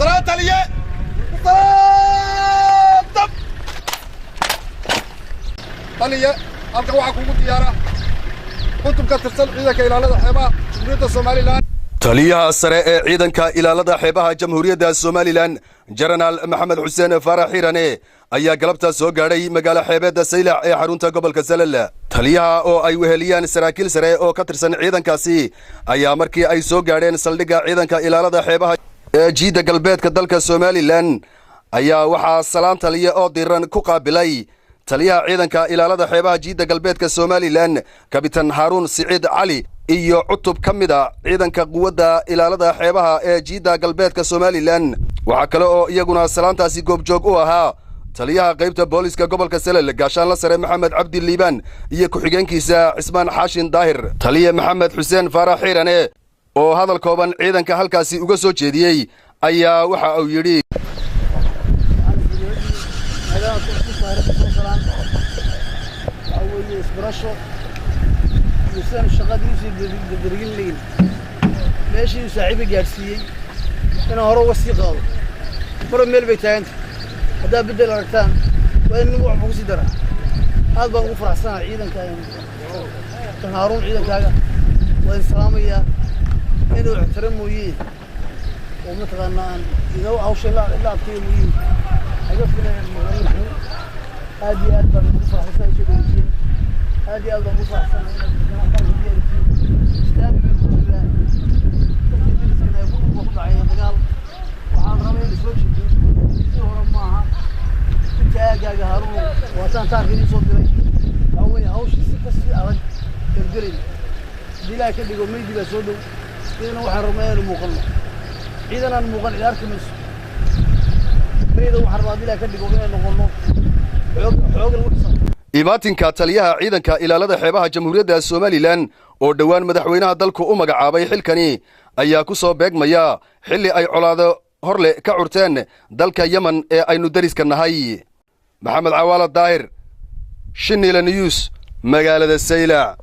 Salaan taliye. Dab taliye, halkan waxaa kugu diyaara cutub ka tirsan ciidanka ilaalada xeebaha Jamhuuriyadda Somaliland. Taliyaha sare ee ciidanka ilaalada xeebaha Jamhuuriyadda Somaliland, Jenaraal Maxamed Xuseen Faarax Xiirane, ayaa galabtaa soo gaadhay magaalo xeebeedda Saylac ee xarunta gobolka Salal. Taliyaha oo ay weheliyaan saraakiil sare oo ka tirsan ciidankaasi ayaa markii ay soo gaadheen saldhigga ciidanka ilaalada xeebaha ee jiidda galbeedka dalka Somaliland ayaa waxaa salaan taliye oo diran ku qaabilay taliyaha ciidanka ilaalada xeebaha jiidda galbeedka Somaliland, Kabitan Haaruun Siciid Cali, iyo cutub ka mid a ciidanka quwadda ilaalada xeebaha ee jiidda galbeedka Somaliland. Waxaa kale oo iyaguna salaantaasi goobjoog u ahaa taliyaha qaybta booliska gobolka Salel, gaashaanla sare Maxamed Cabdi Liibaan, iyo ku-xigeenkiisa Cismaan Xaashin Daahir. Taliye Maxamed Xuseen Faarax Xiirane oo hadal kooban ciidanka halkaasi uga soo jeediyey ayaa waxa uu yidhi: Maadaama ku soo galaan, waxaa weeye isbarasho iyo sidaan shaqadii usii dardargin layn, meeshii uu saaxiiba gaadhsiiyey inaan hore uga sii qaado. Marba meel bay taaganta, haddaa beddel aragtaan waa in nin waxba kusii daraa. Aad baan ugu faraxsanahay ciidanka tan Haaruun. Ciidankaaga waa idin salaamayaa, inuu ixtiraam mooye oo mataqaanaa aan ido hawsha la adkeeyo mooye haga filayan maqlanin. Aad iyo aad baan ugu faraxsan soo dhaweyseen. Aad iyo aad baan ugu faraxsanahay inaad ganacsiga diyaarisiin. Istaami bay ku jiraan dadka deriskana ee ku dhacay dagaal. Waxaan rabaa in soo jido si hore maaha inta aagaaga Haaruun waataan taarka idiin soo diray. Waxaa weeye hawsha si kasii adag ergelayna haddii Ilaahay ka dhigo. Meydii baa soo dhow, iyadana waxaan rabnaa inaanu muuqanno. Ciidan aan muuqan cid arki mayso. Meyda waxaan rabaa haddii Ilaahay ka dhigo inay noqonno xoog xoog lagu xisaabtamo. Imaatinka taliyaha ciidanka ilaalada xeebaha Jamhuuriyadda Somaliland oo dhowaan madaxweynaha dalku u magacaabay xilkani ayaa ku soo beegmaya xilli ay colaado horle ka curteen dalka Yemen ee aynu deriska nahay. Maxamed Cawaala Daahir, Shinila News, magaalada Saylac.